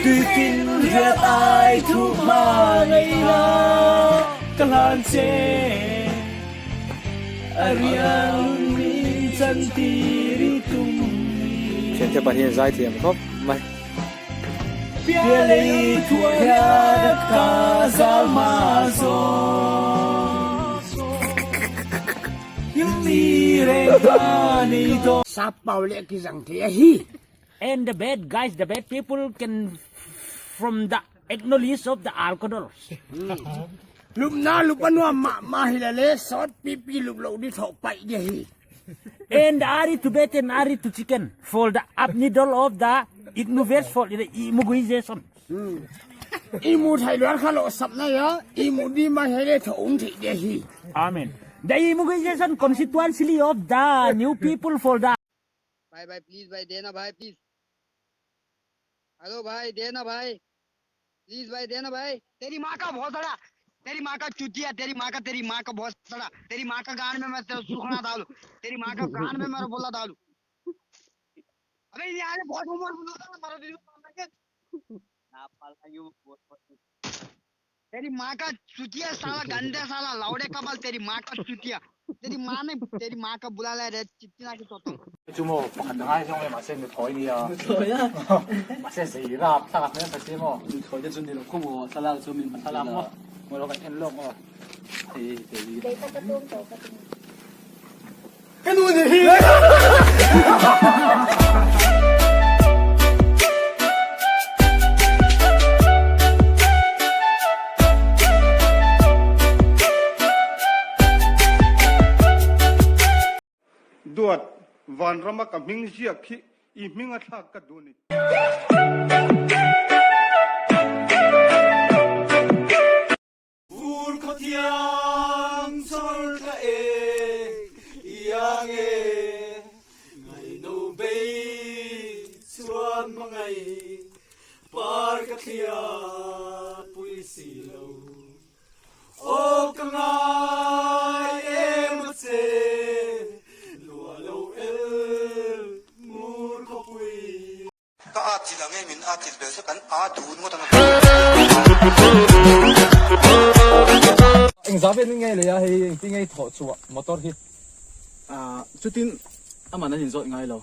Tuifin riat ai thu ma ngei la ka hlan che A riang lun min chan tir i tum ni. Thiante pa hian zaithiam khawp mai. Pialei thuah hian ka zal ma zawn Himni reng ka nei dawn. Sap pau leh ki zang thei a hi. And the bad guys, the bad people can from the acknowledge of the alcohols. Lup na lup a nuam mah mah hi le le sawt pipi lup lo di thawh paih dia hi. And ari to bed and ari to chicken for the up needle of the ignoves for the immunization. Imu thai luan kha lo sap na ya imu di ma he le tho um thei dia hi. Amen. The immunization constituency of the new people for the भाई भाई please भाई देना भाई please hello भाई देना भाई please भाई देना भाई तेरी माँ का भोसड़ा तेरी माँ का चुतिया तेरी माँ का तेरी माँ का भोसड़ा तेरी माँ का गान में मैं तेरा सुखना डालू तेरी माँ का गान में मेरा बोला डालू अबे यार बहुत उम्र बोला मारो दीदी तेरी माँ का चुतिया साला गंदे साला लौड़े कमल तेरी माँ का चुतिया तेरी माँ ने तेरी माँ का बुला ले रे चित्ती ना की तो Chu maw pakhat a ngai zawng e mahse mithawi nia. Mithawi a. Mahse zei rap thlalak mai a si maw. Mithawi te chu ni lo khaw maw thlalak chu min Thlalak maw. Maw lo kan en lawk maw. Hei hei. Kei ka ka tum to ka tum. Ka nu nih hi. Duat, vanrama ka hming ziak khi i hming a thlak ka duh a ni. Fur khawthiang chawr thla e iang e ngaino bei chuan hmangaih par ka thliat pui si lo aw ka ngai em a che lua lo el ngur khawpui. Ka at chilh ang e, min at chilh bel se kan a dun ngawt ang a. Eng zah vel nge lei a hei engtin nge i thawh chhuah motor hi? Ah chutin aman an inzawt ngai lo.